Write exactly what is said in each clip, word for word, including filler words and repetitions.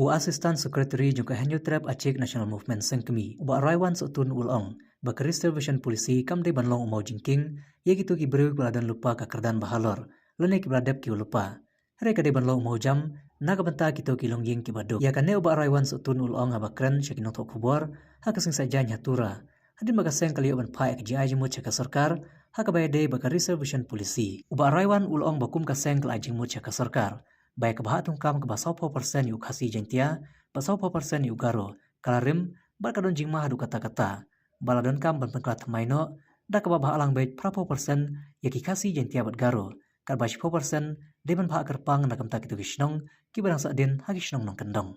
Ba Assistant Secretary jong ka Hynñiewtrep Achik National Movement Sengkmie, u Bah Raiwan Sohtun u la ong ba ka reservation policy kam dei ban long u maw jingkieng ïa kito ki briew ba la don lypa ka kyrdan ba halor lane ki ba la dep kiew lypa. Hynrei ka dei ban long u maw jam na ka bynta kito ki longïing ki ba duk. Ïa kane u Bah Raiwan Sohtun u la ong haba kren sha ki nongthoh khubor ha ka Seng Saitjaiñ ha Tura, hadien ba ka seng ka la ïoh ban phah ïa ka jingai jingmut sha ka sorkar ha kaba ïadei bad ka reservation policy. U Bah Raiwan u la ong ba kum ka seng ka la ai jingmut sha ka sorkar ba ïa ka bhah thungkam kaba sawphew percent ïa u Khasi Jaiñtia bad sawphew percent ïa u Garo ka la rim bad ka don jingma haduh katta katta, ba la donkam ban pynkylla thymmai noh da kaba bhah lang beit phraphew percent ïa ki Khasi Jaiñtia bad Garo, katba shiphew percent dei ban bhah kyrpang na ka bynta kito ki shnong kiba dang sahdien ha ki shnong nongkyndong.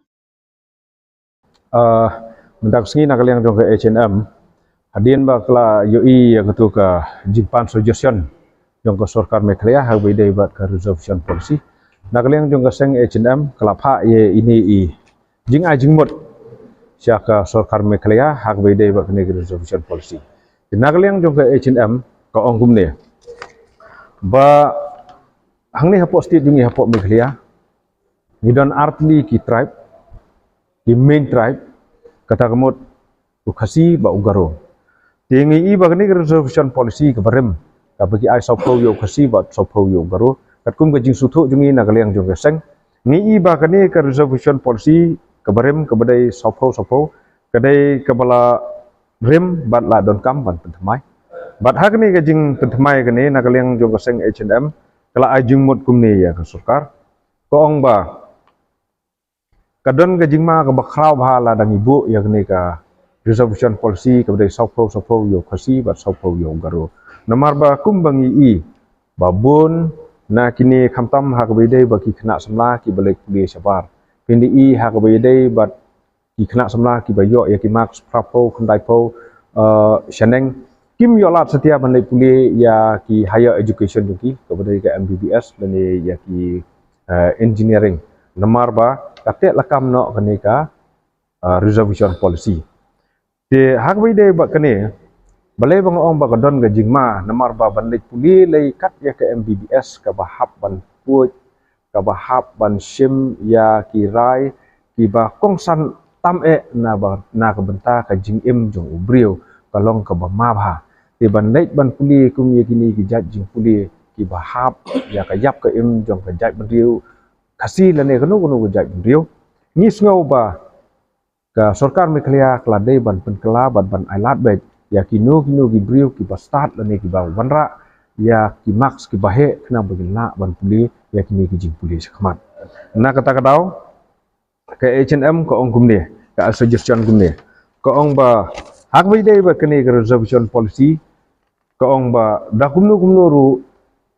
Ah, mynta ka sngi na ka liang jong ka H N M, hadien ba ka la ïohi ïa katu ka jingpan suggestion jong ka sorkar Meghalaya ha kaba ïadei bad ka reservation policy, na ka liang jong ka seng H N M ka la phah ïa ine i jingai jingmut sha ka sorkar Meghalaya ha kaba ïadei bad kane ka reservation policy. Na ka liang jong ka H N M ka ong kumne, ba hangne hapoh state jong ngi hapoh Meghalaya ngi don artylli ki tribe, ki main tribe, kata ka mut u Khasi bad u Garo. Te ngi i ba kane ka reservation policy kaba rim, kaba ki ai sawphew ïa u Khasi bad sawphew ïa u Garo, katkum ka jingsngewthuh jong ngi na ka liang jong ka seng, ngi i ba kane ka reservation policy kaba rim, kaba dei sawphew sawphew, ka dei kaba la rim bad la donkam ban pynthymmai. Bad ha kane ka jingpynthymmai kane na ka liang jong ka seng H N M ka la ai jingmut kumne ïa ka sorkar, ka ong ba ka don ka jingma kaba khraw bha lada ngi buh ïa kane ka reservation policy kaba dei sawphew sawphew ïa u Khasi bad sawphew ïa u Garo. Namar ba kumba ngi i ba bun na kine, khamtam ha kaba ïadei bad ki khynnah samla kiba leit pule shabar, phin da i ha kaba ïadei bad ki khynnah samla kiba ïoh ïa ki marks phraphew khyndaiphew, eh, shaneng, kim ïoh lad satia ban leit pule ïa ki higher education jong ki, kaba dei ka M B B S lane ïa ki, eh, engineering. Namar ba ka teh lakam noh kane ka, eh, reservation policy. Te ha kaba ïadei bad kane, balei ba nga ong ba ka don ka jingma, namar ba ban leit pule lei kat ïa ka M B B S kaba hap ban pule, kaba hap ban shim ïa ki rai kiba kongsan tam eh na ba, na ka bynta ka jingim jong u briew, ka long kaba ma bha. Te ban leit ban pule kum ïa kine ki jait jingpule kiba hap ïa ka ïap ka im jong ka jaitbynriew Khasi lane kano kano ka jaitbynriew, ngi sngew ba ka sorkar Meghalaya ka la dei ban pynkylla bad ban ai lad beit ïa kino kino ki briew kiba stad lane kiba wanrah ïa ki marks kiba heh khnang ba kin lah ban pule ïa kine ki jingpule shakhmat. Na kata ka daw ka H N M ka ong kumne, ka suggestion kumne, ka ong ba ha kaba ïadei bad kane ka reservation policy, ka ong ba da kumno kumno ruh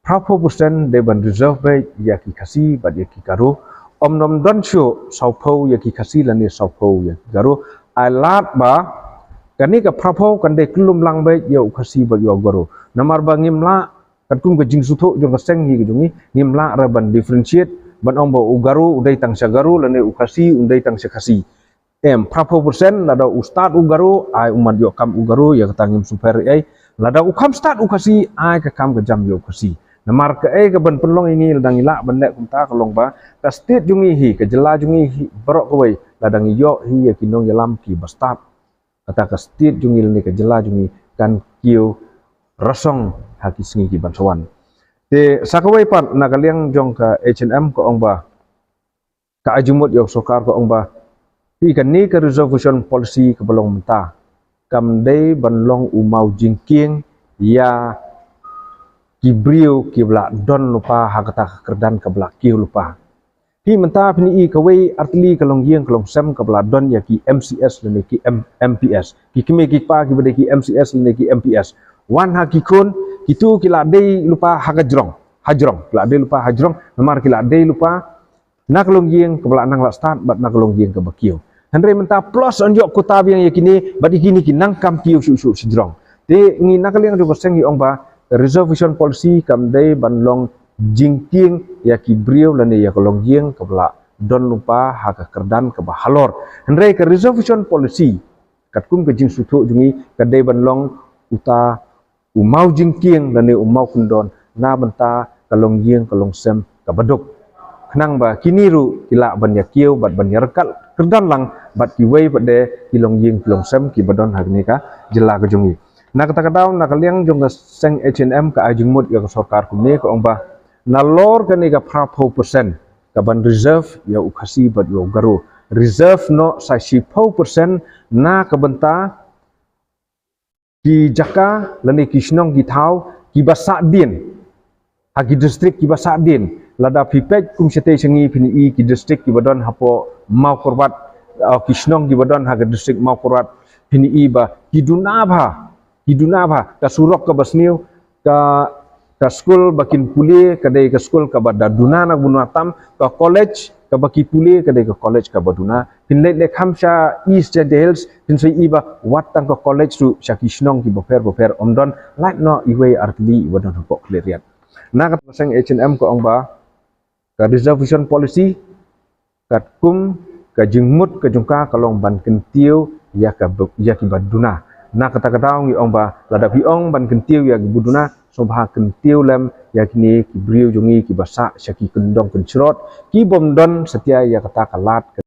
phraphew percent dei ban reserve beit ïa ki Khasi bad ïa ki Garo. Ym nym don shuh sawphew ïa ki Khasi lane sawphew ïa ki Garo. Ai lad ba kane ka phraphew kan dei kyllum lang beit ïa u Khasi bad ïa u Garo. Namar ba ngim lah, katkum ka jingsngewthuh jong ka seng hi ka jong ngi, ngim lah ruh ban differentiate, ban ong ba u Garo u dei tang sha Garo lane u Khasi u dei tang sha Khasi. Em, phraphew percent, lada u stad u Garo, ai u mat ïoh kam u Garo, ïa kata ngim sngewpher ei. Lada u kham stad u Khasi, ai ka kam ka jam ïa u Khasi. Namar kaei kaban pynlong ïa ngi lada ngi lah ban leh kumta ka long ba ka state jong ngi hi, ka jylla jong ngi hi baroh kawei, lada ngi ïoh hi ïa ki nongïalam kiba stad, kata ka state jong ngi lane ka jylla jong ngi kan kiew rasong ha ki sngi kiban sa wan. Te sa kawei pat na ka liang jong ka H N M ka ong ba ka ai jingmut ïa u sorkar ka ong ba phi, kane ka reservation policy kaba long mynta kam dei ban long u maw jingkieng ïa ki briew kiba la don lypa ha kata ka kyrdan kaba la kiew lypa. Phi mynta phin i kawei artylli ka longïing ka longsem kaba la don ïa ki M C S lane ki M-, M P S. Ki kmie ki kpa kiba dei ki M C S lane ki M P S. Wan ha ki khun, kito ki la dei lypa ha ka jrong. Ha jrong, ki la dei lypa ha jrong, namar ki la dei lypa na ka longïing kaba la nang la stad bad na ka longïing kaba kiew. Hynrei mynta plus yn ïoh quota biang ïa kine, bad ïa kine ki nang kam kiew shuh shuh shajrong. Te ngi na ka liang jong ka seng ngi ong ba reservation policy kam dei ban long jingkieng ïa ki briew lane ïa ka longïing kaba la don lypa ha ka kyrdan kaba halor. Hynrei ka reservation policy katkum ka jingsngewthuh jong ngi ka dei ban long uta u maw jingkieng lane u maw kyndon na bynta ka longïing ka longsem kaba duk, khnang ba kine ruh ki lah ban ïa kiew bad ban ïa ryngkat kyrdan lang bad kiwei pat de ki longïing ki longsem kiba don ha kane ka jylla ka jong ngi. Na kata ka daw, na ka liang jong ka seng H N M ka ai jingmut ïa ka sorkar kumne, ka ong ba nalor kane ka phra phew percent ka ban reserve ïa u Khasi bad ïa u Garo, reserve noh sa shi phew percent na ka bynta ki jaka lane ki shnong ki thaw kiba sahdien, ha ki district kiba sahdien. Lada phi peit kum shatei sha ngi phin i ki district kiba don hapoh Mawkyrwat, uh, ki shnong kiba don ha ka district Mawkyrwat, phin i ba ki duna bha, ki duna bha, ka surok kaba sniew, ka ka skul ba kin pule ka dei ka skul kaba da duna na duna tam, ka college kaba ki pule ka dei ka college kaba duna. Phin leit leit kham sha East Jaintia Hills, phin sa i ba wat tang ka college ruh sha ki shnong kiba pher ba pher ym don, lait noh iwei artylli iba don hapoh Khliehriat. Na kata ka seng H N M ka ong ba ka reservation policy katkum ka jingmut ka jong ka ka long ban kyntiew ïa ka ba-, ïa kiba duna. Na kata ka daw ngi ong ba lada phi ong ban kyntiew ïa kiba duna, sngewbha kyntiew lem ïa kine ki briew jong ngi kiba sah sha ki kyndong kynshrot, ki bym don satia ïa kata ka lad ka